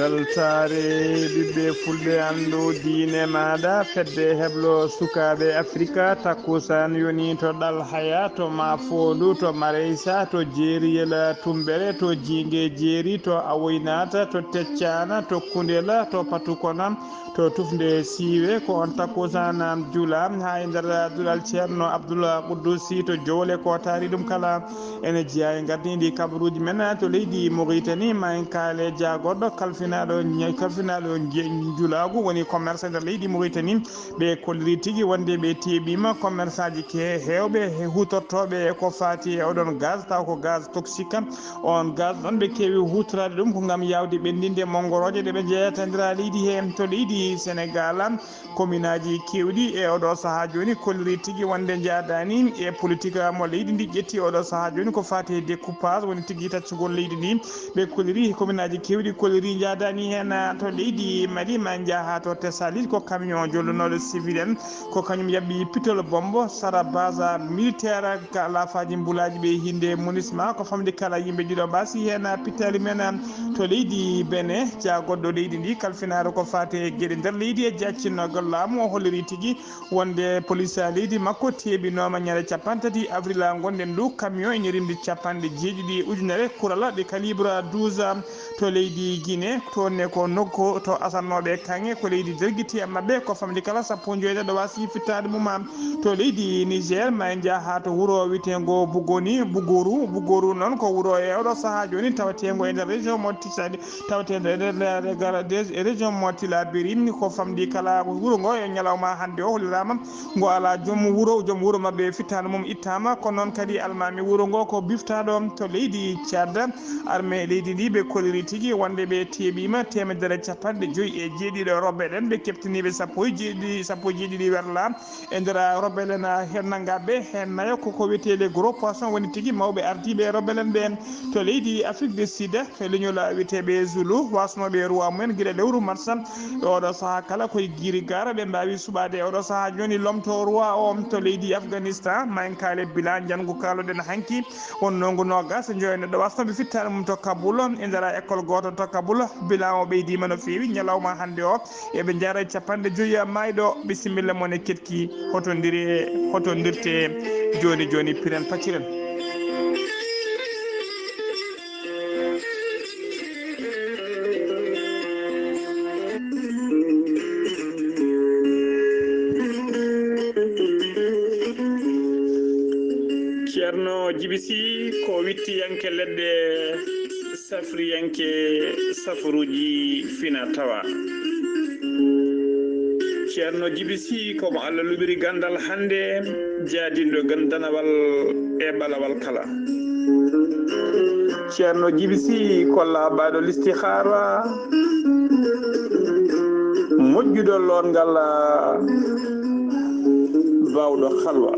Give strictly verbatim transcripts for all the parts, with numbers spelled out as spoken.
Weltaare ɓiɓɓe fulɓe, anndu diine maaɗa, fedde heblo sukaaɓe Afrika, takkusaan yoni to Ɗal Haya, to Maafoondu, to Mareysa, to Jeeriyel Tummbere, to Jiinge Jeeri, to Awoynaata, to Teccaana, to Kundela, to Patukona, to Tufnde Siiwe. Ko on takkusaan jula haa e nder duɗal Ceerno Abdul Quddusi to Jowle, ko taari ɗum kala. Ene jeyaa e ngardiindi kabaruuji men to leydi Mauritanie, ma en kaale jagorɗo kalfinaaɗo ñe-, kalfinaaɗo nje-, njulaagu, woni commerce nder leydi Mauritanie. Ɓe kolliri tigi wonde ɓe teeɓiima commerçantji ke heewɓe he huutortooɓe e ko faati e oɗon gaz, taw ko gaz toxique. On gaz noon ɓe keewi huutoraade ɗum ko ngam yaawde ɓenndinde monngorooje ɗe ɓe njeyata e nder leydi he to leydi Senegal. Kominaaji keewɗi e oɗo sahaa jooni kolliri tigi wonde njaadaani e politique mo leydi ndi ƴetti oɗo sahaa jooni ko faati e découpage, woni tigi taccugol leydi ndi. Ɓe kolliri, kominaaji keewɗi kolliri njaadaani heen to leydi Mali, ma njaha to Tessalit, ko camion jollunooɗo civil en, ko kañum yaɓɓi pitol bombo sara base militaire ka laafaaji mbulaaji ɓe hinde MINUSMA, ko famɗi kala yimɓe ɗiɗo mbaasi heen pittaali men to leydi Benin. Jagorɗo leydi ndi kalfinaaɗo ko faati e geɗe nder leydi e jaccinogol laamu, o holliri tigi wonde police leydi makko teeɓinooma ñande capanɗe tati avril ngonɗen ndu, camion ene rimdi capanɗe jeeɗiɗi ujunere kurala ɗe calibre douze to leydi Guinée. Toon ne ko nokku to asannooɓe kaŋŋe, ko leydi dergiti e maɓɓe, ko famɗi kala sappo e joy neɗɗo waasi fittaade mum to leydi Niger. Ma en njaha to wuro wiyeteengo Bugoni, Bugoru. Bugoru noon ko wuro e oɗo sahaa jooni taweteengo e nder région mo Tisa-, taweteengo e nder, nder, nder, nder région mo Tilaberi. Ko famɗi kala wuro ngo e ñalawma hannde o holliraama ngo alaa joom wuro, joom wuro maɓɓe fittaandu mum ittaama. Ko noon kadi almaami wuro ngo ko biftaaɗo to leydi Tchad. Armée leydi ndi ɓe kolliri tigi wonde ɓe teeɓiima teemedere capanɗe joy e jeeɗiɗo robbe ɗen, ɓe keɓtiniiɓe sappo e jeeɗiɗi, sappo e jeeɗiɗi werla. E nder robbe ɗen, heen nanngaɓe heen nayo ko, ko wiyetee les gros poissons, woni tigi mawɓe ardiiɓe e robbe ɗen ɓeen to leydi Afrique du Sud, e leñol wiyeteeɓe Zulu, wasnooɓe roi mumen gila lewru mars. E oɗo sahaa kala koye Girigara ɓe mbaawi suɓaade e oɗo sahaa jooni lomto roi o to leydi Afghanistan. Ma en kaale bilan njanngu kaaloɗen hanki. Wonnoo ngu noogas e joy neɗɗo wasnooɓe fittaandu mum to Kabul, e nder école gooto to Kabul. Bilan o ɓeydiima no feewi ñalawma hannde o. Eɓe njara e capanɗe joyi maayɗo. Bisimilla mon e keɗki. Hoto ndire, hoto ndirte. Jooni jooni piren pacciren. Ceerno Jibi Sih ko wittiyanke leɗɗe, safriyanke safaruuji fina tawa. Ceerno Jibi Sih ko mo Allah luɓiri ganndal hannde, jaadinɗo gandanawal e ɓalawal kala. Ceerno Jibi Sih ko laaɓaaɗo listihaara, moƴƴuɗo lootngal, baawɗo halwa.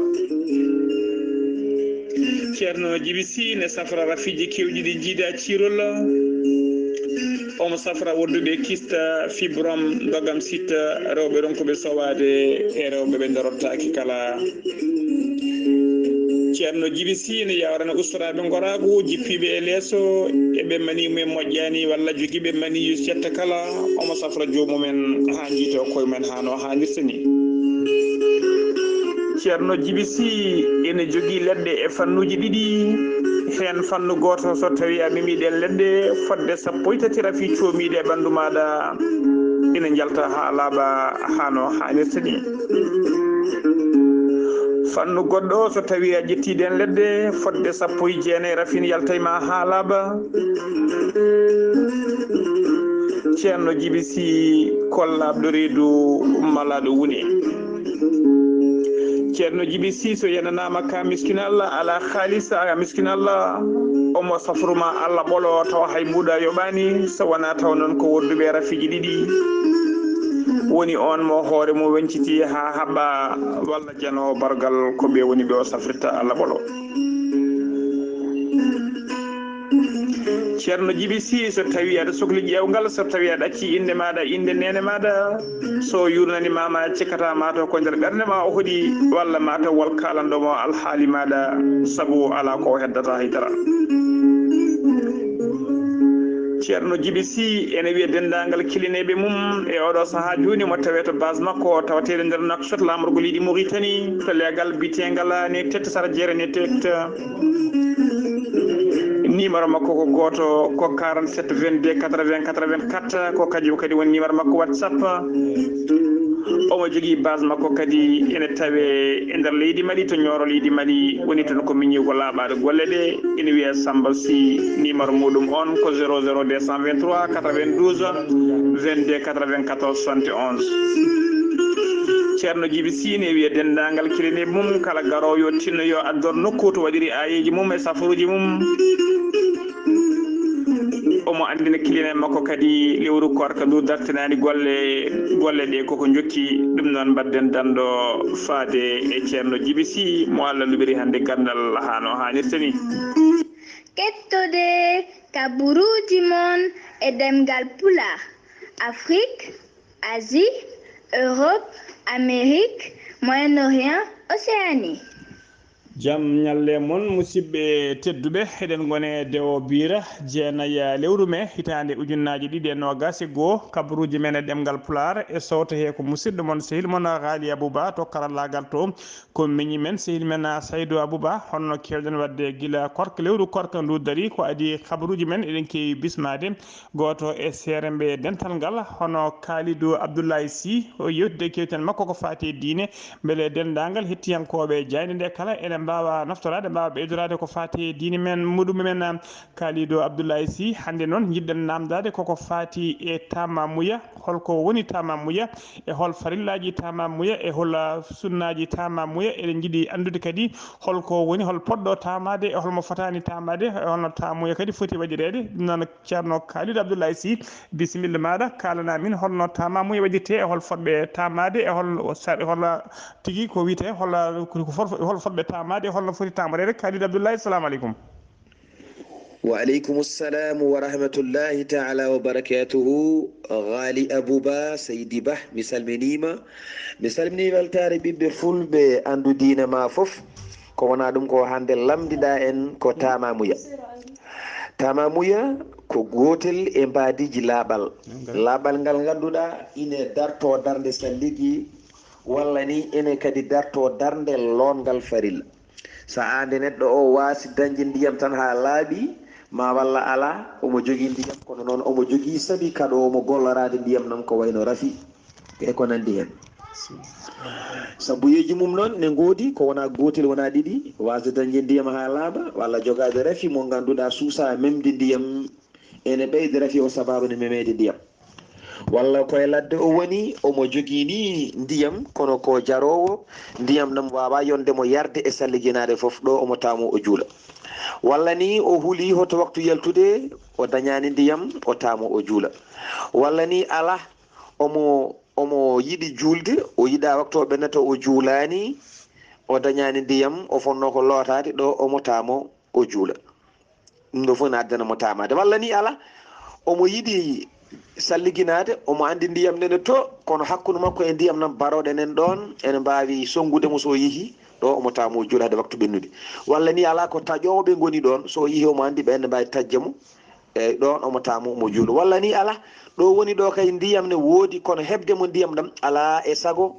Ceerno Jibi Sih ne safra rafiiji keewɗi ɗi jiida ciirol. Omo safra wonduɓe kista, fibrom, ndogam sitta, rewɓe ronkuɓe sowaade e rewɓe ɓe ndorottaaki kala. Ceerno Jibi Sih ne yawrana ustoraaɓe ngoraagu, jippiiɓe e leeso, e ɓe mani mumen moƴƴaani walla jogiiɓe maniyu setta kala. Omo safra joomumen haa njiitoo koye mumen haa no haanirta ni. Ceerno Jibi Sih ene jogii leɗɗe e fannuuji ɗiɗi. Heen fannu gooto, so tawii a memi ɗeen leɗɗe, fodde sappo e tati rafi coomiiɗe e ɓanndu maaɗa ina njalta haa laaɓa haa no haanirta ni. Fannu goɗɗo, so tawii a ƴettii ɗeen leɗɗe, fodde sappo e jeenayi rafi ne yalta e ma haa laaɓa. Ceerno Jibi Sih ko laaɓɗo reedu, malaaɗo wune. Ceerno Jibi Sih, so yenanaama ka miskin Allah, alaa haalis, a miskin Allah, omo safru ma Allah ɓolo, tawa hay mbuuɗa yoɓaani, so wonaa taw noon ko wonduɓe rafiiji ɗiɗi. Woni oon mo hoore mum weñciti haa haɓɓa, walla janoowo bargal, ko ɓe woni ɓe o safrirta Allah ɓolo. Ceerno Jibi Sih, so tawii aɗa sokli ƴeewngal, so tawii a ɗaccii innde maaɗa, innde neene maaɗa, so yuurnanii ma, ma cekkata ma to ko nder ɓernde ma o hoɗi, walla ma taw wol kaalanɗo mo alhaali maaɗa, sabu alaa ko o heddata hay dara. Ceerno Jibi Sy ene wiya denndaangal kilineeɓe mum e oɗo sahaa jooni mo tawee to base makko tawateeɗo nder Nouakchott, laamorgo leydi Mauritanie, to leegal biyeteengal ne tette sara jeere ne tette. Numéro makko ko gooto, ko quarante-sept vingt-deux quatre-vingts quatre-vingt-quatre, ko kañum kadi woni numéro makko WhatsApp. Omo jogii base makko kadi ene tawee e nder leydi Mali, to Nioro leydi Mali, woni toon ko miñi ko laaɓaade golle ɗe. Ene wiyee Samba Sy, numéro muɗum on ko zéro zéro deux cent vingt-trois quatre-vingt-douze vingt-deux quatre-vingt-quatorze soixante et onze. Ceerno Jibi Sy ne wiya denndaangal kilineeɓe mum, kala garoowo yo tinno yo addor nokku to waɗiri aayeeji mum e safaruuji mum. Omo anndina kilineeɓe makko kadi lewru koorka ndu dartinaani golle, golle ɗe koko njokki. Ɗum noon mbaɗden danndo faade e ceerno Jibi Sy mo Allah luɓiri hannde ganndal haa no haanirta ni. Kettode kaburuuji mon e ɗemngal Pulaar, Afrique, Asie, Europe, Amérique, Moyen-Orient, Océanie. Jam ñalle mon, musidɓe tedduɓe. Eɗen ngone dewo biira jeenaya lewru me hitaande ujunnaaji ɗiɗi e noogas e goo. Kabaruuji men e ɗemngal Pulaar e sowto he ko musidɗo mon, sehil mon Ghali Abouba to karallaagal to. Ko miñi men, sehil men Saydou Abouba. Honno keewɗen waɗde gila korka, lewru korka ndu dari, ko adii kabaruuji men eɗen keewi bismaade. Gooto e seeremɓe dental ngal, hono Kalidou Abdoulaye Sy, o yewtide kewten makko ko faati e diine, mbele denndaangal hettiyankooɓe jaaynde nde kala ene mbaawa naftoraade, mbaawa ɓeydoraade ko faati e diine men, muɗum men. Kalidou Abdoulaye Sy, hannde noon njiɗɗen naamndaade koko faati e tamamuya, holko woni tamamuya, e hol farillaaji tamamuya, e hol sunnaaji tamamuya. Eɗen njiɗi anndude kadi holko woni, hol poɗɗo tamaade, e holmo fotaani tamaade, e holno tamamuya kadi foti waɗireede. Ɗum noon, Ceerno Kalidou Abdoulaye Sy, bisimilla maaɗa, kaalana min holno tamamuya waɗirte, e hol fotɓe tamaade, e hol sar-, hol tigi ko wiyete, hol, ko fot-, hol fotɓe tamaade, e holno foti tamareede. Kalidou Abdoulaye, salamu aleykum. Wa aleykum salam wa rahmatullahi taala wa barakatuhu. Ghali Abouba, Seydi Bah, mi salminiima. Mi salminii weltaare ɓiɓɓe fulɓe, anndu diine ma fof. Ko wonaa ɗum ko hannde lamndiɗaa en ko tamamuya. Tamamuya ko gootel e mbaadiiji laaɓal. Laaɓal ngal ngannduɗaa ine darto darnde salligi, walla ni ene kadi darto darnde lootngal farilla. So aande neɗɗo o waasi dañde ndiyam tan haa laaɓi, ma walla alaa, omo jogii ndiyam, kono noon omo jogii sabi kaɗo omo golloraade ndiyam noon ko wayno rafi e ko nanndi heen. Sabuyeeji mum noon ne ngoodi, ko wonaa gootel, wonaa ɗiɗi, waasde dañde ndiyam haa laaɓa, walla jogaade rafi mo ngannduɗaa suusaa memde ndiyam ene ɓeyda rafi o sababu ne memeede ndiyam. Walla koye ladde o woni, omo jogii ni ndiyam, kono ko jaroowo, ndiyam ɗam waawaa yonde mo yarde e salliginaaɗe fof, ɗo omo taamu o juula. Walla ni o huli hoto waktu yaltude, o dañaani ndiyam, o taamu o juula. Walla ni alaa, omo, omo yiɗi juulde, o yiɗaa waktu o ɓennata o juulaani, o dañaani ndiyam, o fonnoo ko lootaade, ɗo omo taamu o juula. Ɗum ɗo fof ne addana mo tamaade. Walla ni alaa, omo yiɗi salliginaade, omo anndi ndiyam nene to, kono hakkunde makko e ndiyam nan barooɗe nen ɗoon, ene mbaawi sonngude mo so o yehii, ɗo omo taamu o juula hade waktu ɓennude. Walla ni alaa, ko taƴooɓe ngoni ɗoon, so o yehii omo anndi ɓeen ne mbaawi taƴde mo, eeyi, ɗoon omo taamu omo juula. Walla ni alaa, ɗo woni ɗo kay ndiyam ne woodi, kono heɓde mo ndiyam ɗam alaa e sago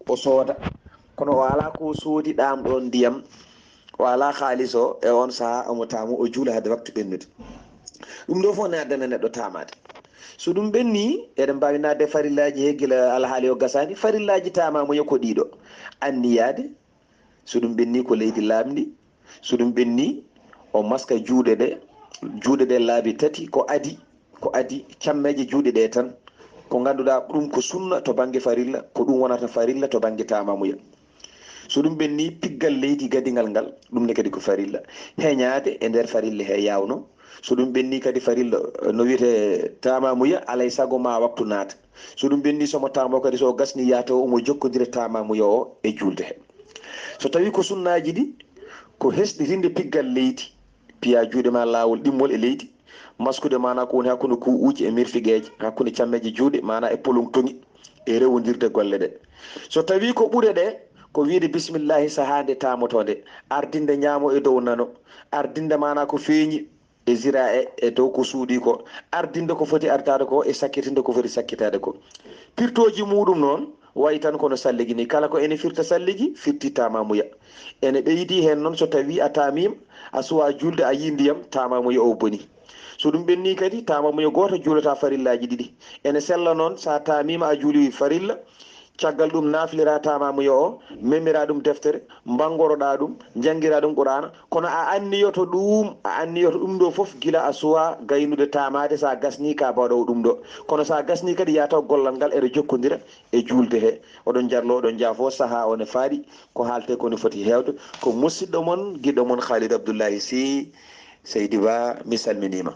o sooda. Kono o alaa ko o soodi ɗaam ɗoon ndiyam, o alaa haalis o, e oon sahaa omo taamu o juula hade waktu ɓennude. Ɗum ɗo fof ne addana neɗɗo tamaade. So ɗum ɓenni, eɗen mbaawi naatde farillaaji he gila alhaali o gasaani. Farillaaji tamamuya ko ɗiɗo: anniyaade, so ɗum ɓenni ko leydi laaɓndi, so ɗum ɓenni o maska juuɗe ɗe, juuɗe ɗe laabi tati, ko adi, ko adi cammeeje juuɗe ɗe tan, ko ngannduɗaa ɗum ko sunna to bannge farilla, ko ɗum wonata farilla to bannge tamamuya. So ɗum ɓenni, piggal leydi gadingal ngal, ɗum ne kadi ko farilla. Heñaade e nder farilla he yawno. So ɗum ɓenni kadi farilla, no wiyete tamamuya, alay sago ma waktu naata. So ɗum ɓenni, somo tamo kadi, so o gasni yaata o, omo jokkondira tamamuya o e juulde he. So tawi ko sunnaaji ɗi, ko hesɗitinde piggal leydi, piya juuɗe ma laawol ɗimmol e leydi, maskude maana ko woni hakkunde kuu'uji e mirfigeeje, hakkunde cammeeje juuɗe maana e polong toŋi, e rewondirde golle ɗe. So tawi ko ɓure ɗe, ko wiide bismillahi sahaa nde tamoto nde, ardinde ñaamo e dow nano, ardinde maana ko feeñi, e zira e, e dow ko suuɗi ko, ardinde ko foti artaade ko e sakkitinde ko foti sakkitaade ko. Pirtooji muuɗum noon wayi tan kono salligi ni, kala ko ene firta salligi, firti tamamuya. Ene ɓeydi heen noon, so tawii a tamiima, a suwaa juulde, a yii ndiyam, tamamuya o boni. So ɗum ɓenni kadi, tamamuya gooto juulata farillaaji ɗiɗi. Ene sella noon, so a tamiima, a juuli farilla, caggal ɗum naafilira tamamuya o, memira ɗum deftere, mbanngoroɗa ɗum, njanngira ɗum Qur'aana, kono a anniyoto ɗum, a anniyoto ɗum ɗo fof gila a suwa gaynude tamaade, so a gasni ka mbaɗowo ɗum ɗo. Kono so a gasni kadi, ya taw gollal ngal eɗo jokkondira e juulde he. Oɗon jarlo, oɗon jaafo, saha o ne faaɗi, ko haalte ko ne foti heewde. Ko musidɗo mon, giɗɗo mon Khalid Abdoulaye Sy, Seydi Ba, mi salminiima.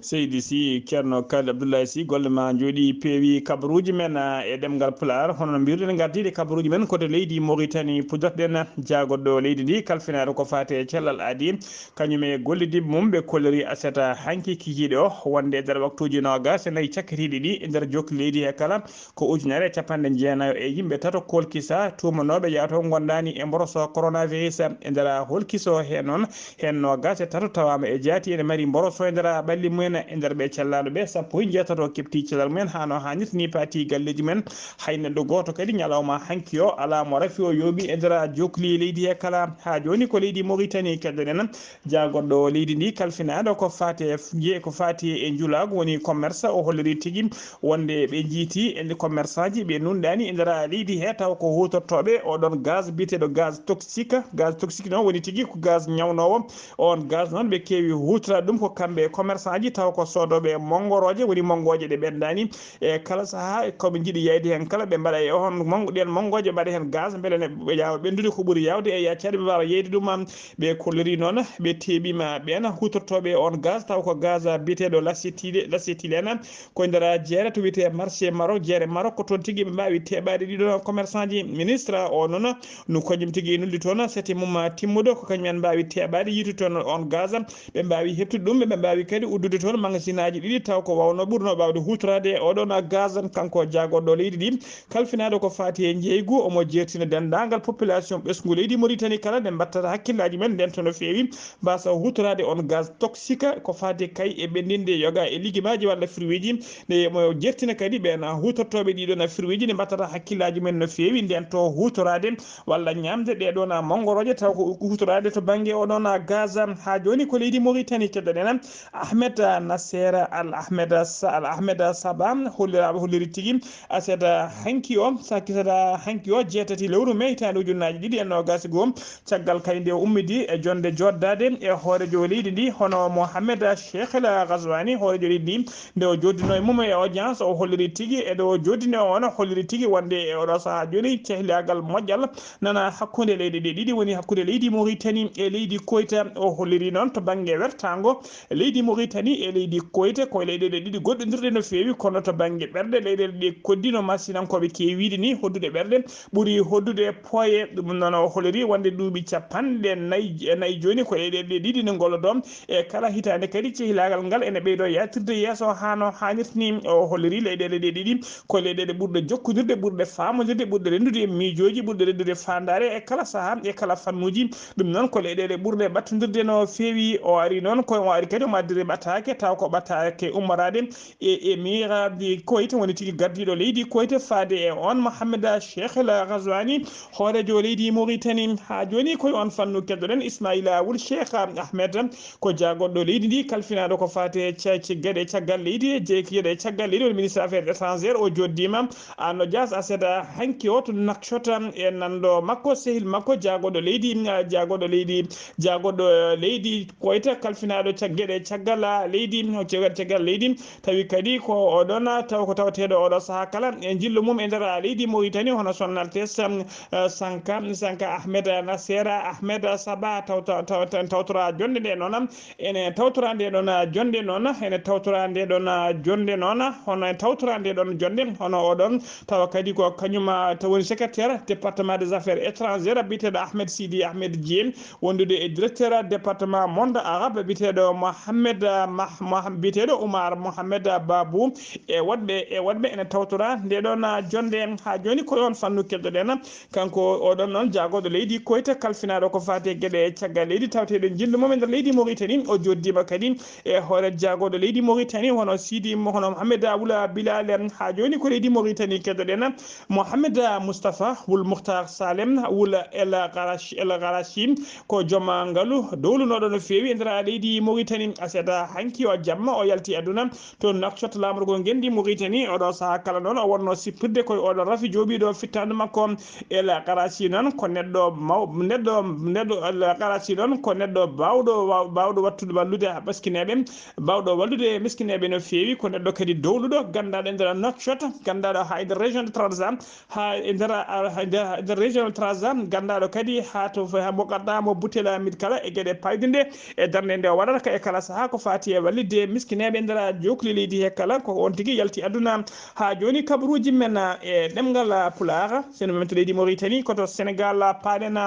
Seydi Sy, Ceerno Khalid Abdoulaye Sy, golle ma njooɗi, peewi. Kabaruuji men, ah, e ɗemngal Pulaar, hono no mbiruɗen, ngardiiɗe kabaruuji men ko to leydi Mauritanie, puddotoɗen jaagoɗɗo leydi ndi, kalfinaɗo ko faati e cellal aadi, kañum e gollidɓe mum ɓe kolliri aset hanki kikiiɗe o, wonde e nder waktuuji noogas e nayi cakkitiiɗi ɗi, e nder jokki leydi he kala, ko ujunere e capanɗe jeenayo e yimɓe tato kolkisa, tuumanooɓe yahto ngondaani e mboroso coronavirus. E nder holkiso he noon, heen noogas e tato tawaama e jaati ene mari mboroso e nder ɓalli mumen. E nder ɓe cellaaɗo ɓe, sappo e jeetato keɓti cellal mumen haa no haanirta ni, paati galleeji mumen. Hay neɗɗo gooto kadi ñalawma hanki o alaa mo rafi o yooɓi e nder jokli leydi he kala. Haa jooni ko leydi Mauritanie keddoɗen. Jaagoɗɗo leydi ndi kalfinaaɗo ko faati e f-, je-, ko faati e njulaagu, woni commerce, o holliri tigi wonde ɓe njiiti e commerçant ji ɓe nunɗaani e nder leydi he, taw ko huutortooɓe oɗon gaz biyeteeɗo gaz toxique. Gaz toxique noon woni tigi ko gaz ñawnoowo. On gaz noon ɓe keewi huutoraade ɗum ko kamɓe commerçant ji, taw ko soodooɓe monngorooje, woni monngooje ɗe ɓenndaani. E kala sahaa, ko ɓe njiɗi yeyde heen kala, ɓe mbaɗa e on monngo-, ɗeen monngooje, mbaɗa heen gaz, mbele ne ɓe yaawa ɓenndude ko ɓuri yaawde e yaccaade, ɓe mbaawa yeyde ɗum. Ɓe kolliri noon, ɓe teeɓiima ɓeen huutortooɓe on gaz, taw ko gaz biyeteeɗo l'acétyl-, l'acétylène, ko e nder jeere to wiyetee marché Maroc, jeere Maroc, ko toon tigi ɓe mbaawi teeɓaade ɗiɗo commerçant ji. Ministre o noon, no kañum tigi nuldi toon, sete mum timmude, ko kañum en mbaawi teeɓaade, yiitude toon on gaz, ɓe mbaawi heɓtude ɗum, ɓe mbaawi kadi uddude toon magasinaaji ɗiɗi, taw ko waawno ɓurno waawde huutoraade e oɗon gaz. Kanko jaagoɗɗo leydi ndi, kalfinaaɗo ko faati e njeeygu, omo jeertina denndaangal population ɓesngu leydi Mauritanie kala, nde mbattata hakkillaaji men, ndento no feewi, mbasa huutoraade on gaz toxique, ko faati kay e ɓenndinde yoga e ligimaaji walla fruitji. Nde mo jeertina kadi ɓeen huutortooɓe ɗiɗon fruitji, nde mbattata hakkillaaji men no feewi, ndento huutoraade walla ñaamde ɗee ɗoon monngorooje, taw ko huutoraade to bannge oɗon gaz. Haa jooni ko leydi Mauritanie keddoɗen. Ahmed Nasser Al Ahmed Sa-, Al Ahmed Saba holliraaɓe holliri tigi aset hanki o, sakki aset hanki o, jeetati lewru mee hitaande ujunnaaji ɗiɗi e noogas e goo, caggal kay nde o ummidi e jonnde jooɗdaade e hooreejo leydi ndi, hono Mohamed Cheikh El Ghazouani, hooreejo leydi ndi, nde o jooɗdinoo e mum e audience, o holliri tigi, e nde o jooɗdinoo on, holliri tigi wonde e oɗo sahaa jooni, cehliyaagal moƴƴal nana hakkunde leyɗe ɗe ɗiɗi, woni hakkunde leydi Mauritanie e leydi Koyta. O holliri noon to bannge wertaango leydi Mauritanie e leydi Koyta, ko leyɗeele ɗiɗi goɗɗondirɗe no feewi, kono to bannge ɓerɗe, leyɗeele ɗe koddino masinankooɓe keewiiɗe ni hoddude ɓerɗe, ɓuri hoddude pooye. Ɗum noon, o holori wonde duuɓi capanɗe nayi e nayi jooni, ko leyɗeele ɗe ɗiɗi ne ngollodo e kala hitaande kadi, cehilaagal ngal ene ɓeydo yaatirde yeeso haa no haanirta ni. O holori leyɗeele ɗe ɗiɗi ko leyɗeele ɓurɗe jokkondirde, ɓurɗe faamondirde, ɓurɗe renndude e miijooji, ɓurɗe renndude faandaare e kala sahaa, e kala fannuuji. Ɗum noon ko leyɗeele ɓurɗe ɓattondirde no feewi. O ari noon, ko o ari kadi omo addiri ɓataake, taw ko ɓataake ummoraade e, e miiraaɓe Koyta, woni tigi gardiiɗo leydi Koyta, faade e on Mohamed Cheikh El Ghazouani, hooreejo leydi Mauritanie. Haa jooni, koye on fannu keddoɗen Ismaila Wul Cheikh Ahmed, ko jaagoɗɗo leydi ndi, kalfinaaɗo ko faati e ca-, ci-, geɗe caggal leydi, jeeki geɗe caggal leydi, woni ministre affaires étrangères. O jooɗdiima Ano Dias aset hanki o to Nouakchott e nanndo makko, sehil makko, jaagoɗɗo leydi, jaagoɗɗo leydi, jaagoɗɗo leydi Koyta, kalfinaaɗo cag-, geɗe caggal leydi, caggal, caggal leydi. Tawi kadi ko oɗon, taw ko tawateeɗo oɗo sahaa kala e njillo mum e nder leydi Mauritanie, hono Sonaltes, eh, Sanka, Sanka Ahmed Nasser Ahmed Saba, taw-, taw-, taw-, taw-, tawtora jonnde nde noon, ene tawtora nde ɗon, ah, jonnde noon, ene tawtora nde ɗon, ah, jonnde noon, hono ene tawtora nde ɗon jonnde, hono oɗon tawa kadi ko kañum, ah, taw woni secrétaire département des affaires étrangères, biyeteeɗo Ahmed Sidi Ahmed Dieng, wondude e directeur département monde arabe, biyeteeɗo Mohamed, ah, Mah-, Moha- biyeteeɗo Oumar Mohamed Babou e woɗɓe e woɗɓe ene tawtora nde ɗon, ah, jonnde. Haa jooni ko oon fannu keddoɗen. Kanko oɗon noon jaagooɗo leydi Koyta, kalfinaaɗo ko faati e geɗe caggal leydi, tawteeɗo njillu mum e nder leydi Mauritanie. O jooɗdiima kadi e hoore jaagooɗo leydi Mauritanie, hono Sidi, hono Mohamed Ould Bilal. Haa jooni ko leydi Mauritanie keddoɗen. Mohamed Moustapha Wul Mukhtar Salem Wul El Garachi, El Garachi, ko joom ngalu dowlunooɗo no feewi e nder leydi Mauritanie. Aseeta hanki o jamma o yalti aduna to Nouakchott, laamorgo ngenndi Mauritanie. Oɗo sahaa kala noon o wonno sippirde koye oɗo rafi jooɓiiɗo fittaandu makko. El Garachi noon ko neɗɗo maw-, neɗɗo, neɗɗo, El Garachi noon ko neɗɗo baawɗo, wa-, baawɗo wattude wallude miskineeɓe, baawɗo wallude miskineeɓe no feewi. Ko neɗɗo kadi dowluɗo, ganndaaɗo e nder Nouakchott, ganndaaɗo haa e nder région de Trarza, haa e nder, haa e nder, nder région de Trarza, ganndaaɗo kadi haa to, haa mo ganduɗa mo Boutella Midkala e geɗe payɗinde e darnde nde o waɗata ka e kala sahaa ko faati e wallitde miskineeɓe e nder jookli leydi he kala. Ko on tigi yalti aduna. Haa jooni kabaruuji men e ɗemngal Pulaar, seno men to leydi Mauritanie, ko to Sénégal paaɗen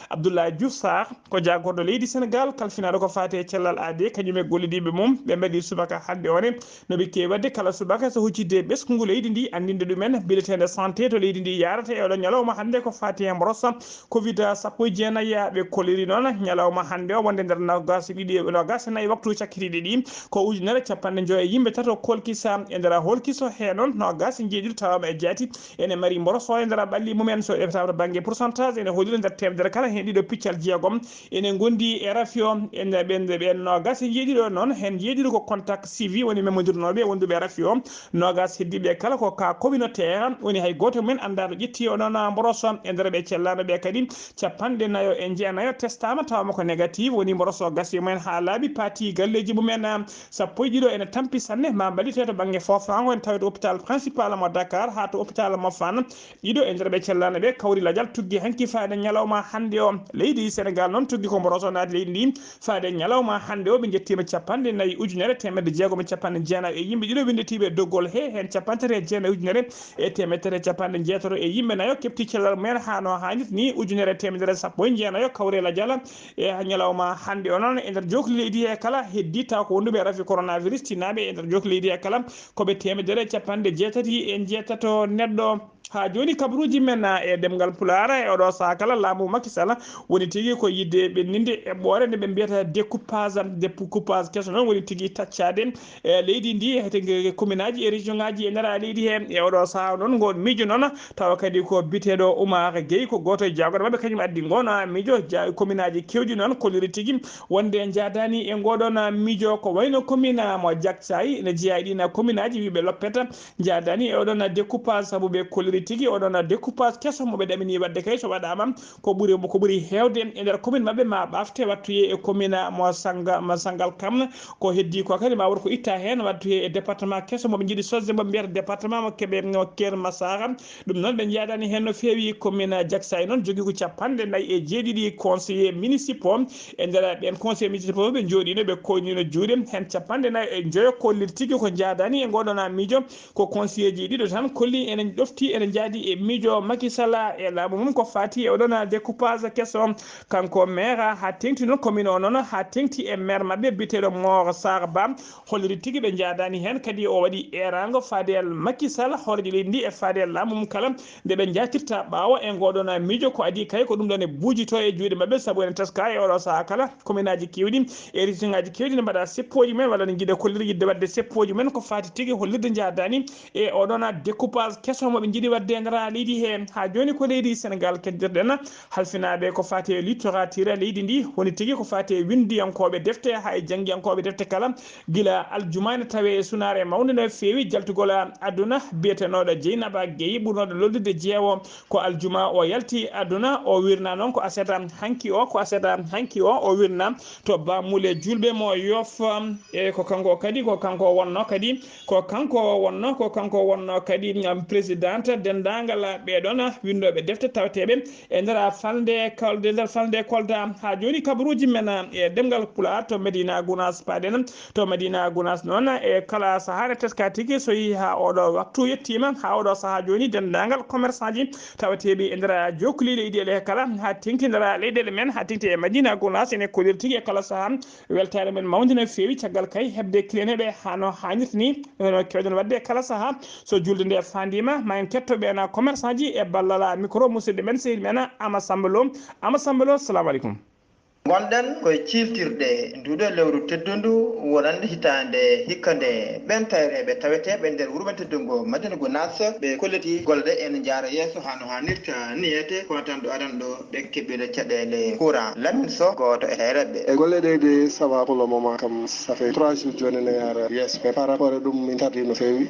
Abdoulaye Diouf Sarr, ko jaagorɗo leydi Sénégal, kalfinaaɗo ko faati e cellal aadee, kañum e gollidiiɓe mum, ɓe mbaɗi subaka hannde one. No ɓe keewi waɗde kala subaka so huccitde ɓesngu leydi ndi, anndinde ɗumen bulletin de santé to leydi ndi yaarata e oɗo ñalawma hannde ko faati e mboros covid sappo e jeenayi. Ɓe kolliri noon ñalawma hannde o wonde nder nogas e ɗiɗi, nogas e nayi waktu cakkitiiɗi ɗi, ko ujunere capanɗe njoyo e yimɓe tato kolkisa e nder holkiso, he noon nogas e jeeɗiɗo tawama e jaati ene mari mboros o e nder ɓalli mumen. So ƴettama to bannge pourcentage, ene hollira nder teemedere kala heen ɗiɗo piccal jeegom ene ngondi e rafi o. Ene ɓen, ɓen nogas e jeeɗiɗo noon, heen jeeɗiɗo ko contact suivi, woni memondirnooɓe wonduɓe e rafi o. Nogas heddiiɓe kala ko cas communautaire, woni hay gooto mum en anndaa no ƴetti o noon mboros o. E nder ɓe cellaano ɓe kadi, capanɗe nayo e jeenayo testaama, tawama ko négatif, woni mboros o gasi mumen haa laaɓi, paati galleeji mumen. Sappo e ɗiɗo ene tampi sanne, ma mballite to bannge foofaango, ene tawee to hôpital principal mo Dakar haa to hôpital mo Fann. Ɗiɗo e nder ɓe cellaano ɓe kawri lajal tuggi hanki faade ñalawma hannde o. Leydi Sénégal noon tuggi ko mboros o naati leydi ndi faade ñalawma hannde o. Ɓe njettiima capanɗe nayi ujunere teemedde jeegom e capanɗe jeenayi e yimɓe ɗiɗo winnditiiɓe doggol he, heen capanɗe tati e jeenayi ujunere e teemedde tati e capanɗe jeetato e yimɓe nayo keɓti cellal mumen haa no haanirta ni. Ujunere e teemedere sappo e jeenayo kawri lajal e ñalawma hannde o noon e nder jookli leydi he kala heddi taw ko wonduɓe e rafi coronavirus tinaaɓe e nder jookli leydi he kala ko ɓe teemedere e capanɗe jeetati e jeetato neɗɗo. Haa jooni kabaruuji men e ɗemngal Pulaar e oɗo sahaa kala laamu Macky Sall woni tigi ko yiɗde ɓenninde eɓɓoore nde ɓe mbiyata découpage. Découpage keso noon woni tigi taccaade e leydi ndi, hete kominaaji e région ngaji e nder leydi he. E oɗo sahaa noon, ngol miijo noon, tawa kadi ko biteɗo Oumar Gueye, ko gooto e jaagorɓe maɓɓe, kañum addi ngol miijo. Ja-, kominaaji kewɗi noon kolliri tigi wonde njaadaani e ngoɗon miijo, ko wayno commune mo Diacksay, ene jeyaa e ɗin kominaaji wiɓe loppeta, njaadaani e oɗon découpage, sabu ɓe kolliri tigi oɗon découpage keso mo ɓe ɗamini waɗde kay, so waɗaama, ko ɓuri, ko ɓuri heewde e nder commune maɓɓe ma ɓafte, wattoye e commune mo Sanga-, mo Sangalkam. Ko heddi ko kadi ma won ko itta heen, wattoye e département keso mo ɓe njiɗi sosde, mo ɓe mbiyata département mo Kébé, mo Keur Massar. Ɗum noon ɓe njaadaani heen no feewi. Commune Diacksay noon jogii ko capanɗe nayi e jeeɗiɗi conseillers municipaux. E nder ɓeen conseillers municipaux ɓe njooɗiino, ɓe koynino juuɗe, heen capanɗe nayi e njoyo kolliri tigi ko njaadaani e ngoɗon miijo. Ko conseillers ji ɗiɗo tan kolli ene ɗofti, ene njaadi e miijo Macky Sall e laamu mum ko faati e oɗon découpage keso. Kanko maire haa teeŋti noon commune o noon, haa teeŋti e maire maɓɓe biyeteeɗo Mor Sarr Ba, holliri tigi ɓe njaadaani heen. Kadi o waɗi eeraango faade e Macky Sall, hooreejo leydi ndi, e faade e laamu mum kala nde ɓe njaatirta ɓaawo e ngoɗon miijo. Ko adii kay ko ɗum ɗoon e buujito e juuɗe maɓɓe, sabu ene teska e oɗo sahaa kala commune aji keewɗi e région ngaji keewɗi ne mbaɗa seppooji mumen walla ne njiɗa kolliri yiɗde waɗde seppooji mumen ko faati tigi hollirde njaadaani e oɗon découpage keso mo ɓe njiɗi waɗde e nder leydi he. Haa jooni ko leydi Sénégal keddirɗen, halfinaaɓe ko faati e littorature leydi ndi, woni tigi ko faati e winndiyankooɓe defte haa e janngiyankooɓe defte kala, gila aljuma ene tawee e sunaare mawnde no feewi jaltugol aduna. Biyetenooɗo Jeynaba Gueye ɓurnooɗo lollude jeewo, ko aljuma o yalti aduna. O wirna noon ko aset hanki o, ko aset hanki o, o wirna to Bamule Julɓe mo Yoff. E ko kanko kadi, ko kanko wonno kadi, ko kanko wonno, ko kanko wonno kadi, um, président denndaangal ɓee ɗoon winndooɓe defte taweteeɓe e nder falnde Kol-, e nder falnde Kolda. Haa jooni kabaruuji men e ɗemngal Pulaar to Medina Gunaas paaɗen. To Medina Gunaas noon e kala sahaa ne teska tigi so yehii haa ooɗoo waktu yettiima, haa ooɗoo sahaa jooni denndaangal commerçantji taweteeɓe e nder jokkuli leyɗeele kala, haa teeŋti nder leyɗeele men, haa teeŋti e Medina Gunaas ene kolliri tigi e kala sahaa. Weltaare men mawnde no feewi caggal kay heɓde kileneeɓe haa no haanirta ni, no keewɗen waɗde kala sahaa. So julde nde faandiima, ma en ketto ɓeen commerçantji e ballal micro musidɗo men sehil men Ama Samba Lo. Ama Samba Lo, salamu aleykum. Ngonɗen koye ciiltirɗe nduɗo lewru teddundu wonande hitaande hikka nde. Ɓeen tayreeɓe taweteeɓe nder wuro men teddungo Madina Gunaas, ɓe kolliti golle ɗe ene njaara yeeso haa no haanirta niyete, kono tan ɗo aran ɗo ɓe keɓira caɗeele courant. Lamine Sow, gooto e tayreeɓe. E golle ɗe de, ça va pour le moment kam, ça fait trois jours jooni ne yaara yeeso, mais par rapport e ɗum min tardi no feewi.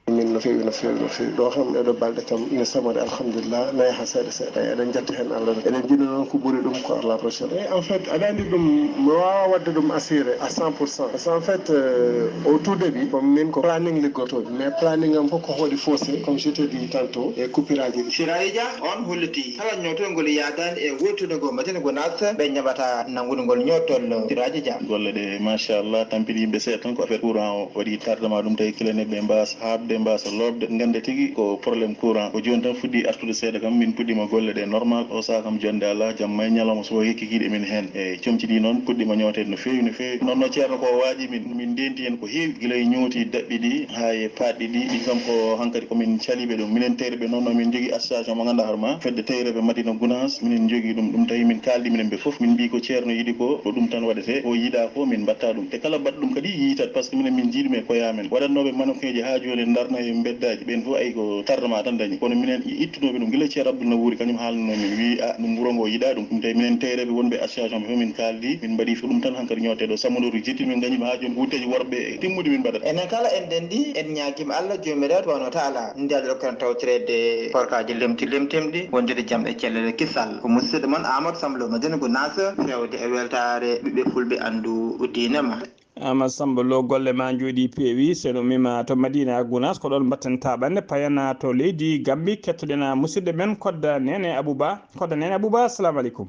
Min no feewi, no feewi, no feewi. Ɗo kam, ɗeɗo balɗe kam, ina samori, alhamdulillah, no yaha seeɗa seeɗa. Eɗen jetta heen Allah. Eɗen njiɗi noon ko ɓuri ɗum ko Allah prochaine. E en fait, aɗa anndi ɗum, mi waawaa waɗde ɗum assuré à cent pour cent. Parce que en fait, euh, au tout début, ko min ko planning liggotoomi. Mais planning am fof ko waɗi faussé, comme je te dis tantôt, e coupure aji ɗi. Siraji Dia, on holliti kala ñootol ngol yaadaani e wurtude ngo Madina Gunaas, ɓe ñaɓata nanngude ngol ñootol. Siraji Dia. Golle ɗe, machallah, tampini yimɓe seeɗa tan, ko affaire courant o waɗi tardement, ɗum tawi kileneeɓe mbaasa haaɓde, mbaasa looɓde. Ngannde tigi ko problème courant. Ko jooni tan fuɗɗi artude seeɗa kam, min puɗɗiima golle ɗe normal. O sahaa kam, jonnde alaa, jamma e ñalawma, so hikki kiiɗe min heen. Eeyi, comci ɗi noon puɗɗiima ñooteede no feewi, no feewi. Noon no Ceerno ko waaji min, min ndeenti heen ko heewi, gila e ñooti daɓɓi ɗi, haa e paɗɗi ɗi. Ɗin kam ko hankadi ko min caliiɓe ɗum. Minen tayreeɓe noon, no min njogii association mo ngannduɗaa hoore ma, fedde tayreeɓe Madina Gunaas, minen njogii ɗum. Ɗum tawi min kaaldi minen ɓe fof, min mbii ko Ceerno yiɗi ko, ko ɗum tan waɗetee, ko yiɗaa ko min mbaɗta ɗum. Te kala baɗɗo ɗum kadi yiitat, parce que minen min njiiɗi men ko yaa men. Waɗannooɓe mannequinji haa jooni ndarna e mbeddaaji, ɓeen fof ay ko tardement tan dañi. Kono minen ittunooɓe ɗum gila Ceerno Abdul Nabuuri, kañum haalnanoo min, wii, "A, ɗum wuro ngo yiɗaa ɗum." Ɗum tawi minen tayreeɓe wonɓe association ɓe fof min kaaldi, min mbaɗi fof ɗum tan hankadi ñooteeɗo. Samanooru jetti min, ngañi ɗum haa jooni, ko wutteeji worɓe timmude min mbaɗata. Enen kala en denndi, en ñaagiima Allah Joomiraaɗo subhaanahu wa taala, nde Allah rokkana tawtoreede korkaaji lemti lemtimɗi, wondude jam e cellal e kisal. Ko musidɗo mon Amadou Samba Lo Madina Gunaas, feewde e weltaare ɓiɓɓe fulɓe anndu diine ma. Ama Samba Lo, golle ma njooɗi peewi. So en ummiima to Madina Gunaas, ko ɗoon mbaɗten taaɓannde, payana to leydi Gambi, kettoɗen musidɗo men Kodda Nene Abouba. Kodda Nene Abouba, assalamu aleykum.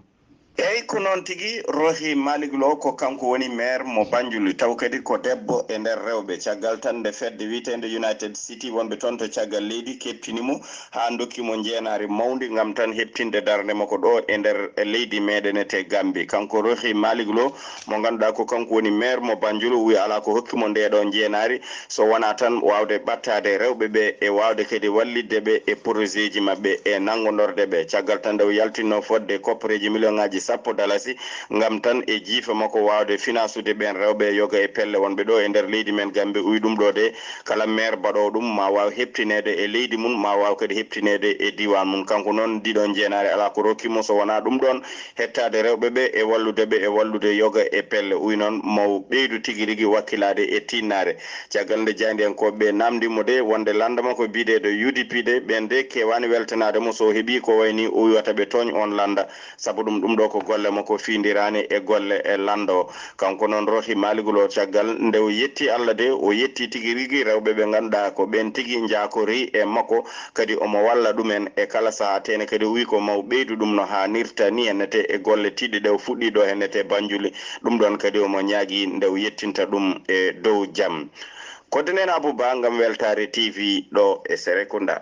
Eey, ko noon tigi, Rohi Malick Lo ko kanko woni maire mo Banjul, taw kadi ko debbo e nder rewɓe. Caggal tan nde fedde wiyeteende United City wonɓe toon to caggal leydi keɓtini mo haa ndokki mo njeenaari mawndi ngam tan heɓtinde darnde makko ɗo e nder leydi meeɗen etee Gambie. Kanko Rohi Malick Lo, mo ngannduɗaa ko kanko woni maire mo Banjul, o wiyi alaa ko hokki mo ndee ɗoo njeenaari so wonaa tan waawde ɓattaade rewɓe ɓe e waawde kadi wallitde ɓe e projet ji maɓɓe e nanngondorde ɓe. Caggal tan nde o yaltinnoo fodde kopporeeji miliyoŋaaji sappo dalasi ngam tan e jiifa makko waawde finaasude ɓeen rewɓe e yoga e pelle wonɓe ɗo e nder leydi men Gambie, o wiyi ɗum ɗo de, kala maire baɗoowo ɗum ma waaw heɓtineede e leydi mum, ma waaw kadi heɓtineede e diiwaan mum. Kanko noon, ndii ɗoo njeenaari alaa ko rokki mo so wonaa ɗum ɗoon, heɓtaade rewɓe ɓe e wallude ɓe e wallude yoga e pelle. O wiyi noon, mo ɓeydu tigi rigi wakkilaade e tiinnaare. Caggal nde jaayndiyankooɓe ɓe naamndii mo de wonde lannda makko biyeteeɗo U D P de, ɓeen de keewaani weltanaade mo so o heɓii ko wayi ni o wiyi wata ɓe tooñ oon lannda. Sabu ɗum, ɗum ɗo ko golle makko fiindiraani e golle e lanndo o. Kanko noon Rohi Malick Lo, caggal nde o yetti Allah de, o yetti tigi rigi rewɓe ɓe ngannduɗaa ko ɓeen tigi njaakorii e makko, kadi omo walla ɗumen e kala sahaa. Teene kadi o wiyi ko maw ɓeydu ɗum no haanirta ni hennete e golle tiiɗɗe ɗe o fuɗɗii ɗo hennete Banjul. Ɗum ɗoon kadi omo ñaagii nde o yettinta ɗum e dow jam. Koddanee Abouba ngam Weltaare T V ɗo e Serekunda.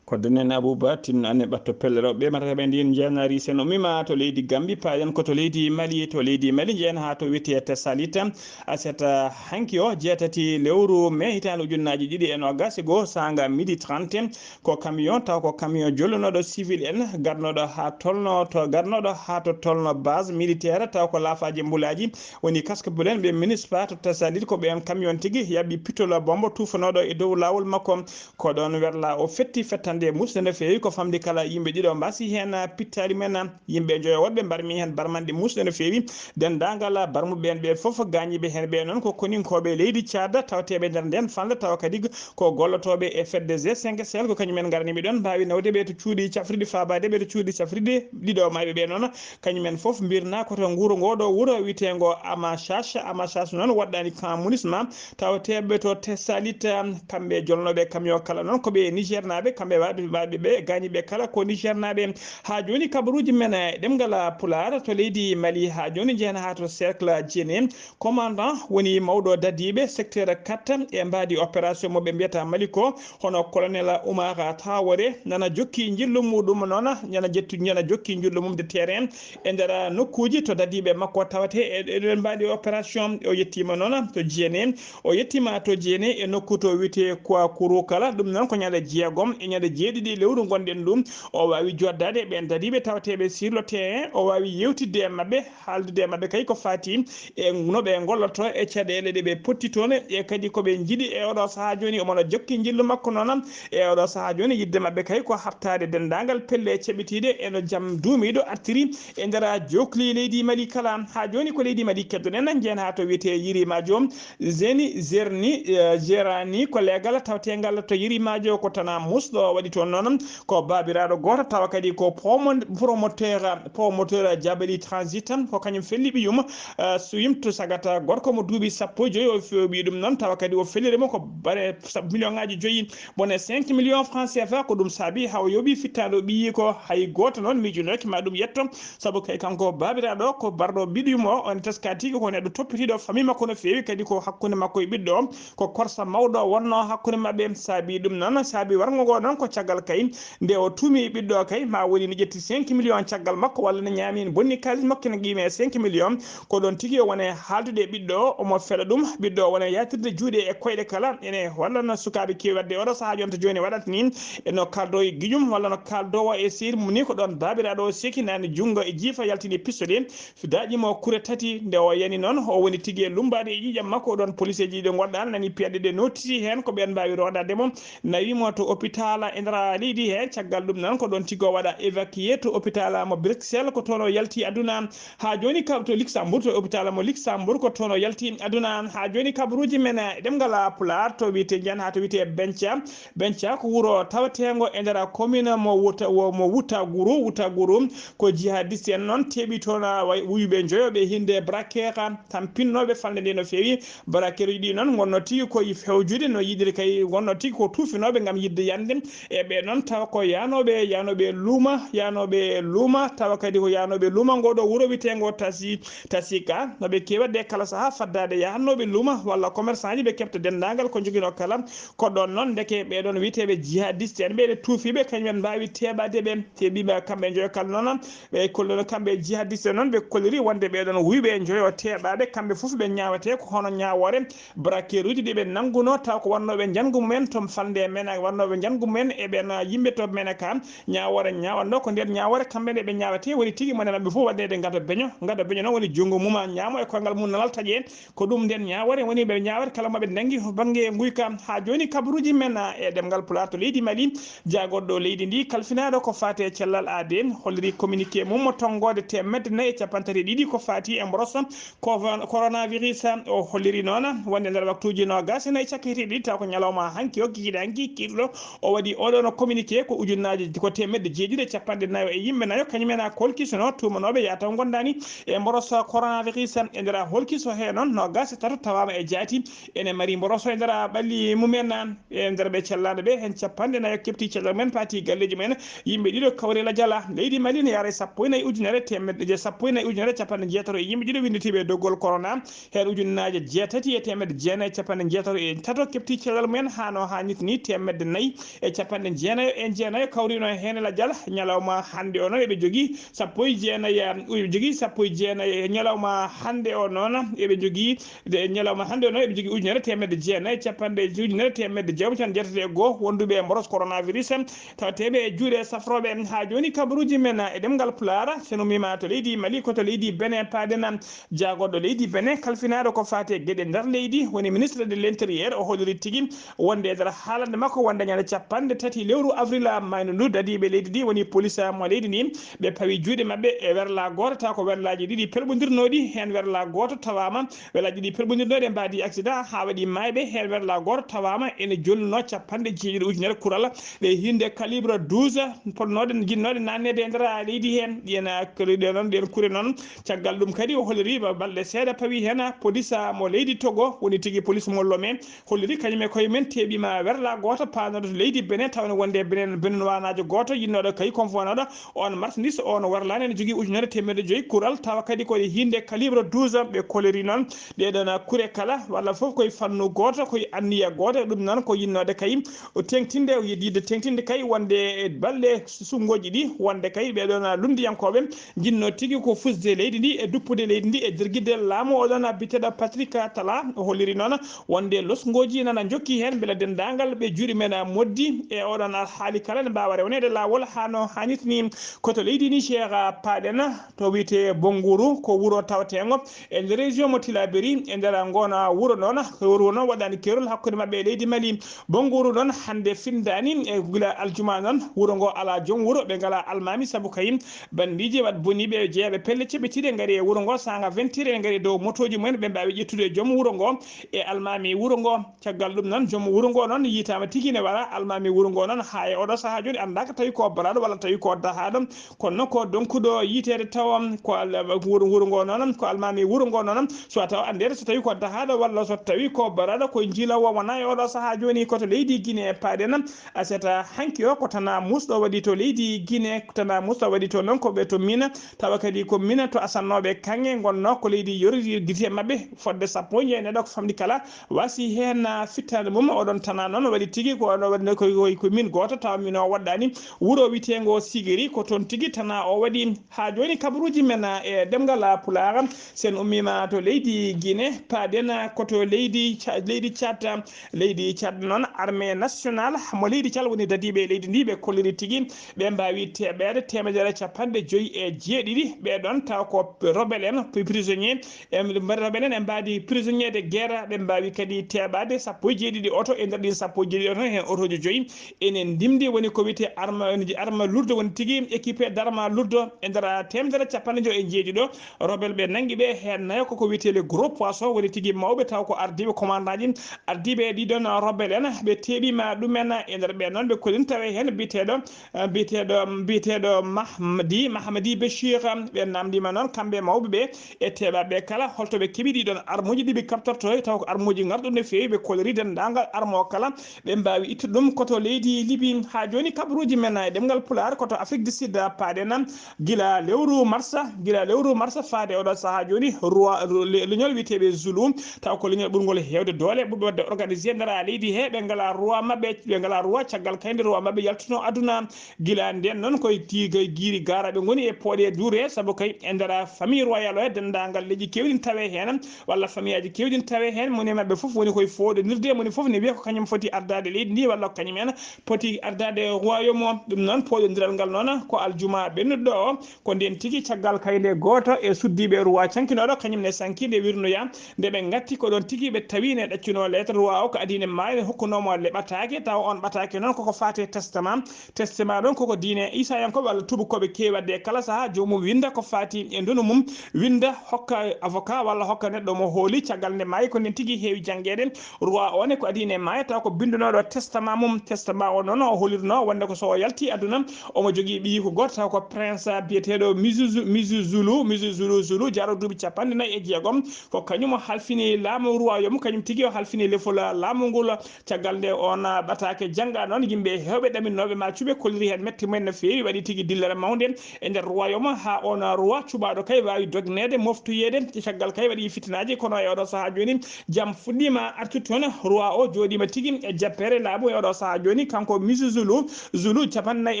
Koddanee Abouba, tinno anne ɓatto pelle rewɓe, matataa ɓe ndin njeenaari. So en ummiima to leydi Gambi, paaɗen ko to leydi Mali. To leydi Mali, njehen haa to wiyetee Tessalit. Aset hanki o, jeetati lewru mee, hitaande ujunnaaji ɗiɗi e noogaas e goo, saanga midi trente, ko camion, taw ko camion jollinooɗo civil en, garnooɗo haa tolno, to garnooɗo haa to tolno base militaire, taw ko laafaaji mbulaaji woni casque bleu en, ɓe MINUSPA to Tessalit, ko ɓeen camion tigi yaɓi pitol bombo tuufanooɗo e dow laawol makko. Ko ɗoon werla o fetti fettande de musde no feewi, ko famdi kala yimɓe ɗiɗo mbasi heen pittaali men. Yimɓe joyo woɗɓe mbarmi heen barmanɗe musde no feewi. Denndaangal barmuɓe ɓeen ɓe fof, gaañiiɓe heen ɓe noon ko koninkooɓe leydi Tchad, tawteeɓe nder ndeen falnde, tawa kadi ko gollotooɓe e fedde G cinq Sahel, ko kañum en ngarani ɓe ɗoon, mbaawi nawde ɓe to cuuɗi cafrirɗi, faabaade ɓe to cuuɗi cafrirɗi ɗiɗo maayɓe ɓe noon. Kañum en fof mbirnaa ko to nguuro ngoo ɗo wuro wiyeteengo Amachache. Amachache noon waɗɗaani camp MINUSMA, tawateeɓe to Tessalit, kamɓe jolnooɓe camion kala noon ko ɓe Nigernaaɓe, kamɓe waɗɓe ɓe gaañiiɓe kala ko Nigernaaɓe. Haa jooni kabaruuji men e ɗemngal Pulaar to leydi Mali, haa jooni njehen haa to cercle Djéné. Commandant woni mawɗo dadiiɓe secteur quatre e mbaadi opération mo ɓe mbiyata Mali ko, hono colonel Oumar Traoré, nana jokki njillu muɗum noon, nana jettu, nana jokki njillu mum de terrain e nder nokkuuji to dadiiɓe makko tawate e, e ɗen mbaadi opération. O yettiima noon to Djéné, o yettiima to Djéné e nokku to wiyetee Kouakourou kala, ɗum noon ko ñande jeegom e ñande jeeɗiɗi lewru ngonɗen ɗum. O waawi joddaade e ɓeen dadiiɓe tawateeɓe sur le terrain, o waawi yewtidde e maɓɓe, haaldude e maɓɓe kay ko faati e no ɓe ngollotoo e caɗeele ɗe ɓe potti toon, e kadi ko ɓe njiɗi e oɗo sahaa jooni. Omo no jokki njillu makko noon e oɗo sahaa jooni, yiɗde maɓɓe kay ko haɓtaade denndaangal pelle caɓitiiɗe e no jam duumiiɗo artiri e nder jookli leydi Mali kala. Haa jooni ko leydi Mali keddoɗen, njehen haa to wiyetee Yirimaajo, Zeni Zerni, eh, Jerani ko leegal tawteengal to Yirimaajo, ko tana musɗo waɗi toon noon. Ko baabiraaɗo gooto tawa kadi ko promo-, promoteur, promoteur Jabali Transit, ko kañum felli ɓiyum, eh, Suyim to Sagata, gorko mo duuɓi sappo e joyi, o fi-, o ɓii ɗum noon, tawa kadi o felliri mo ko bare sa-, million ŋaaji joyi, bone cinq millions francs C F A, ko ɗum saabi haa o yooɓi fittaandu o ɓiyi ko hay gooto noon miijunoki ma ɗum yetto, sabu kay kanko baabiraaɗo ko barɗo ɓiɗɗo mo, on teska tigi ko neɗɗo toppitiiɗo famille makko no feewi, kadi ko hakkunde makko e ɓiɗɗo, ko korsa mawɗo wonno hakkunde maɓɓe. Saabi ɗum noon, saabi warngo ngo noon ko caggal kay nde o tuumi ɓiɗɗo kay, ma woni ne ƴetti cinq millions caggal makko, walla ne ñaami, ne bonni kaalis makko, ne qiimi e cinq millions. Ko ɗoon tigi o woni haaldude e ɓiɗɗo o, omo fela ɗum. Ɓiɗɗo o woni yaatirde juuɗe e koyɗe kala. Ene walla no sukaaɓe keewi waɗde oɗo sahaa jonta jooni waɗata ni, e no kaaldo e giƴum, walla no kaaldowo e sehil mum ni, ko ɗoon baabiraaɗo o seki nani junngo e jiifa, yaltini pistolet, daaƴi mo kure tati. Nde o yani noon, o woni tigi e lummbaade e ƴiiƴam makko. O ɗoon poliseeji ɗiɗo ngoɗɗa nani piyanɗe ɗe nootiti heen, ko ɓeen mbaawi roondaade mo. Nawi mo to hôpital e nder leydi he. Caggal ɗum noon, ko ɗoon tigi o waɗa évacué to hôpital mo Bruxelles, ko toon o yalti aduna. Haa jooni ka to Luxembourg, to hôpital mo Luxembourg, ko toon o yalti aduna. Haa jooni kabaruuji men e ɗemngal Pulaar to wiyetee, njehen haa to wiyetee Benca. Benca ko wuro taweteengo e nder commune mo Wuta, wo-, mo Wutaguru. Wutaguru ko jihadiste en noon teeɓi toon, a, wa-, wuyɓe njoyo ɓe hinde braquer tampinnoɓe falnde nde no feewi. Braqueruji ɗi noon ngonno tigi ko yi fewjude no yiɗiri kay, ngonno tigi ko tuufinooɓe ngam yiɗde yande e ɓe noon, tawa ko yaanooɓe, yaanooɓe luuma, yaanooɓe luuma, tawa kadi ko yaanooɓe luuma ngo ɗo wuro wiyeteengo Tasi, Tasika. No ɓe keewatde kala sahaa faddaade yahanooɓe luuma walla commerçant ji, ɓe keɓta denndaangal ko njoginoo kala. Ko ɗoon noon ndeke ɓee ɗoon wiyeteeɓe jihadiste en ɓe, ɓe tuufiiɓe, kañum en mbaawi teeɓaade ɓe. Teeɓiiɓe kamɓe njoyo kala noon, ɓe kolluno kamɓe jihadiste noon, ɓe kolliri wonde ɓee ɗoon wuyɓe njoyo teeɓaaɓe, kamɓe fof ɓe ñaawetee ko hono ñaawoore braqueruuji ɗi ɓe nanngunoo, taw ko wonnooɓe njanngu mumen to falnde men, wonnooɓe njanngu mumen e ɓeen yimɓe to men ka. Ñaawoore ñaawatnoo ko ndeen ñaawoore kamɓe ne ɓe ñaawetee, woni tigi mo nana ɓe fof waɗneede ngado beño. Ngado beño noon woni junngo mum ñaamo e koyngal mum nanal taƴe. Ko ɗum nden ñaawore woni ɓe ñaawata kala mo ɓe nanngi to bannge nguyka. Haa jooni kabaruuji men, ah, e ɗemngal Pulaar to leydi Mali, jaagoɗɗo leydi ndi kalfinaaɗo ko faati e cellal aadee holliri communiqué mum mo tonngoode teemedde nayi e cappanɗe tati e ɗiɗi ko faati e mboros ko coronavirus. O holliri noon wonde nder waktuuji noogaas e nayi cakkitii ɗiɗi, taw ko ñalawma hanki o, kikiiɗe hanki kiiɗuɗo, o waɗi oɗo no communiqué ko ujunnaaje, ko teemedde jeeɗiɗi e cappanɗe nayo e yimɓe nayo, kañum en a kolkisono tuumanooɓe yataw ngondaani e mboros coronavirus. E nder holkiso he noon, noogaas e tato tawaama e jaati. Ene mari mboroso e nder ɓalli mumen. E nder ɓe cellaaɗo ɓe, heen cappanɗe nayo keɓti cellal mumen, paati galleeji mumen. Yimɓe ɗiɗo kawri lajal. Leydi Mali ne yaara e sappo e nayi ujunere teemedde, sappo e nayi ujunere cappanɗe jeetato e yimɓe ɗiɗo winnditiiɓe e doggol corona. Heen ujunnaaje jeetati e teemedde jeenayi e cappanɗe jeetato e tato keɓti cellal mumen, haa no haanirta ni teemedde nayi e cappanɗe jeenayo e jeenayo kawrino heen e lajal. Ñalawma hannde o noon eɓe jogii sappo e jeenayi, um, eɓe jogii sappo e jeenayi e ñalawma hannde o noon eɓe jogii, de ñalawma hannde o noon eɓe jogii ujunere teemedde jeenayi e cappanɗe, ujunere teemedde jeegom e cappanɗe jeetati e goo wonduɓe e mboros coronavirus, tawateeɓe e juuɗe safrooɓe. Haa jooni kabaruuji men e ɗemngal Pulaar, so no mbiima to leydi Mali, ko to leydi Benin paaɗen. Jaagoɗɗo leydi Benin kalfinaaɗo ko faati e geɗe nder leydi, woni ministre de l'intérieur, o holliri tigi wonde e nder haalande makko wonde ñande cappanɗe tati tati lewru avril mayno ndu, dadiiɓe leydi ndi woni police mo leydi ndi, ɓe pawi juuɗe maɓɓe e werla gooto, tawa ko werlaaji ɗiɗi pelɓondirnooɗi. Heen werla gooto tawaama, werlaaji ɗiɗi pelɓondirnooɗi e mbaadi accident haa waɗi maayɓe. Heen werla gooto tawaama ene jolnoo capanɗe jeeɗiɗi ujunere kural ɗe hiinde calibre douze, potnooɗe, jinnooɗe naatneede e nder leydi heen. Ɗiyen, ɗe noon, ɗen kure noon, caggal ɗum kadi o holliri ba-, balɗe seeɗa pawi heen police mo leydi Togo, woni tigi police mo Lomé, holliri kañum e koye mum teeɓiima werla gooto paanooɗo to leydi Benin, tawa ne wonde Benin, Benin waanaajo gooto yinnooɗo kay convoinooɗo on marchandise, on werlaani ene jogii ujunere teemedde joyi kural, tawa kadi ko e hiinde calibre douze. Ɓe kolliri noon ɗee ɗoon kure kala, walla fof koye fannu gooto, koye anniya gooto, ɗum noon ko yinnoode kay o teeŋtinde, o yiɗde teeŋtinde kay wonde e balɗe suɓngooji ɗi, wonde kay ɓee ɗoon lunndiyankooɓe njinnoo tigi ko fusde leydi ndi e duppude leydi ndi e jirgitde laamu. Oɗon biyeteeɗo Patrick Tala o holliri noon wonde losngooji nana njokki heen, mbele denndaangal ɓe juuɗe men moddi e oɗon haali kala ne mbaawa rewneede laawol haa no haanirta ni. Ko to leydi Niger paaɗen, to wiyetee Bonguru, ko wuro tawteengo e nder région mo Tillabéri. E nder ngoon wuro noon, ko wuro noon waɗaani keerol hakkunde maɓɓe e leydi Mali. Bonguru noon hannde findaani, e gila aljuma noon, wuro ngo alaa joom wuro, ɓe ngalaa almaami, sabu kayi banndiiji waɗ boniiɓe jeeyaɓe pelle ceɓitiiɗe ngari e wuro ngo, saanga vingt heures, ene ngari e dow motooji mumen, ɓe mbaawi ƴettude joom wuro ngo e almaami wuro ngo. Caggal ɗum noon, joom wuro ngo noon yiytaama tigi ne wara, almaami wuro ngo noon haa e oɗo sahaa jooni anndaaka tawi ko baraaɗo walla tawi ko dahaaɗo, kono noon ko donkuɗo yiyteede tawa ko al-, wuro, wuro ngo noon, ko almaami wuro ngo noon, so tawa anndeede so tawi ko dahaaɗo walla so tawi ko baraaɗo, ko njiloowo wonaa e oɗo sahaa jooni ko to leydi Guinée paaɗen. Aset hanki o ko tanaa musɗo waɗi to leydi Guinée, tanaa musɗo waɗi to noon ko ɓe to Mina, tawa kadi ko Mina to asannooɓe kaŋŋe ngonnoo, ko leydi yori gite maɓɓe fodde sappo e jeenayi ɗo ko famɗi kala wasi heen, ah, fittaande mum. Oɗon tanaa noon waɗi tigi ko oɗon waɗi ko, ko, ko min gooto, tawa min o waɗɗaani wuro wiyeteengo Sigiri, ko toon tigi tanaa o waɗi. Haa jooni kabaruuji men, ah, e ɗemngal, ah, Pulaar, sen ummiima to leydi Guinée, paaɗen, ah, ko to leydi Ca-, leydi Tchad, ah, leydi Tchad noon, armée nationale mo leydi Tchad woni dadiiɓe e leydi ndi, ɓe kolliri tigi ɓe mbaawi teeɓeede teemedere capanɗe joyi e jeeɗiɗi. Ɓee ɗoon taw ko rebelle en, prisonnier, e rebelle en, ɓe mbaadi prisonnier de guerre, ɓe mbaawi kadi teeɓaade sappo e jeeɗiɗi oto. E nder ɗiin sappo e jeeɗiɗi oto, heen otooji joyi ene ndimndi, woni ko wiyetee arme, arme lourde, woni tigi équipé d'arme lourde. E nder teemedere capanɗe joyi e jeeɗiɗo rebelle ɓe nanngi ɓe, heen nayo koko wiyetee les gros poissons, woni tigi mawɓe taw ko ardiiɓe commandant ji, ardiiɓe e ɗiɗon rebelle en, ɓe teeɓiima ɗumen. E nder ɓeen noon ɓe kolliri tawi heen biyeteeɗo, eh, biyeteeɗo, biyeteeɗo Mahmadi, Mahmadi Bechir, ɓe naamndiima noon kamɓe mawɓe ɓe e teeɓaaɓe kala holto ɓe keɓi ɗiɗon armuuji ɗi ɓe kaɓtortoo, taw ko armuuji ngarɗuɗi no feewi, ɓe kolliri denndaangal arme o kala ɓe mbaawi ittude ɗum ko to leydi Libi. Haa jooni kabaruuji men e ɗemngal Pulaar ko to Afrique du Sud paaɗen, gila lewru marsa, gila lewru marsa faade oɗo sahaa jooni, roi, le-, leñol wiyeteeɓe Zulu, taw ko leñol ɓurngol heewde doole, ɓurɓe waɗde organisé nder leydi he, ɓe ngalaa roi maɓɓe, ɓe ngalaa roi, caggal kay nde roi maɓɓe yaltunoo aduna. Gila ndeen noon koye ti-, koye giiri gaara ɓe ngoni e pooɗe duure, sabu kay e nder famille royale o e denndaangal leƴƴi keewɗi ne tawee heen, walla famiyaaji keewɗi ne tawee heen, moni e maɓɓe fof woni koye fooɗondirde, moni fof ne wiya ko kañum foti ardaade leydi ndi, walla ko kañum en poti ardaade royaume o. Ɗum noon, pooɗondiral ngal noon ko aljuma ɓennuɗo o, ko ndeen tigi caggal kay nde gooto e suddiiɓe roi cankinooɗo, kañum ne sanki nde wirnoya, nde ɓe ngatti ko ɗoon tigi ɓe tawi ne ɗaccunoo lettre roi o ko adii ne maaya, ne hokkunoo mo le ɓataake, tawa on ɓataake noon koko faati e testament. Testament ɗoon koko diine Iisayankooɓe walla tuubakooɓe keewi waɗde e kala sahaa, joomum winnda ko faati e ndonu mum, winnda hokka avocat walla hokka neɗɗo mo hooli, caggal nde maayi ko ndeen tigi heewi janngeede. Roi o ne ko adii ne maaya taw ko binndunooɗo testament mum. Testament o noon o holirnoo wonde ko so o yalti aduna, omo jogii ɓiyiiko gooto taw ko prince biyeteeɗo Mizuzu, Mizu Zulu, Mizu Zulu, Zulu, jaro duuɓi capanɗe nayi e jeegom. Ko kañum o halfini laamu royaume, kañum tigi o halfini lefol laamu ngol. Caggal nde on ɓataake jannga noon, yimɓe heewɓe ɗaminnooɓe ma cuɓe kolliri heen mette mumen no feewi, waɗi tigi dillere mawnde e nder royaume, haa on roi cuɓaaɗo kay waawi dogneede, moftoyeede. Caggal kay waɗi fitinaaji, kono e oɗo sahaa jooni, jam fuɗɗiima artude toon. Roi o jooɗiima tigi e jappeere laamu e oɗo sahaa jooni. Kanko Mizu Zulu, Zulu capanɗe nayi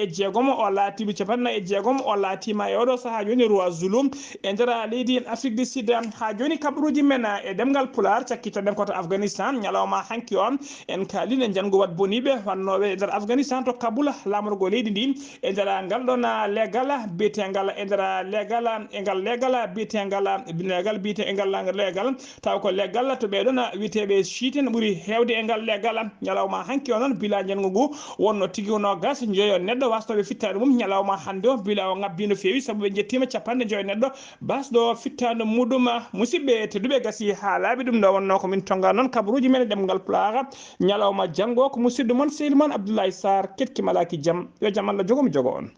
e jeegom, o laatiima capanɗe nayi e jeegom, o laatiima e oɗo sahaa jooni roi Zulu e nder leydi Afrique du Sud. Haa jooni kabaruuji men e ɗemngal Pulaar, cakkitoɗen ko to Afghanistan. Ñalawma hanki o, en kaalii e njanngu waɗ boniiɓe wonnooɓe e nder Afghanistan to Kabul, laamorgo leydi ndi, e nder ngal ɗoon leegal biyetengal, e nder leegal, e ngal leegal biyetengal, leegal biyete-, e ngal leegal, taw ko leegal to ɓee ɗoon wiyeteeɓe chiite ɓuri heewde e ngal leegal. Ñalawma hanki o noon, bila njanngu ngu wonno tigi wonno gas joyo neɗɗo wasnoɓe fittaade mum ñalawma hannde o bila o ŋabbi no feewi sabu ɓe jettima capanɗe joyo neɗɗo basɗo fittaande muɗum. Musidɓe tedduɓe, gasi ha laaɓi ɗum ɗo wonno ko min tonga noon kabaruuji men e ɗemngal pulaar ñalawma janngo ko musidɗo mon sehil mon Abdoulaye Sarr ketki malaki jam yo jam Allah jogomi jogo on.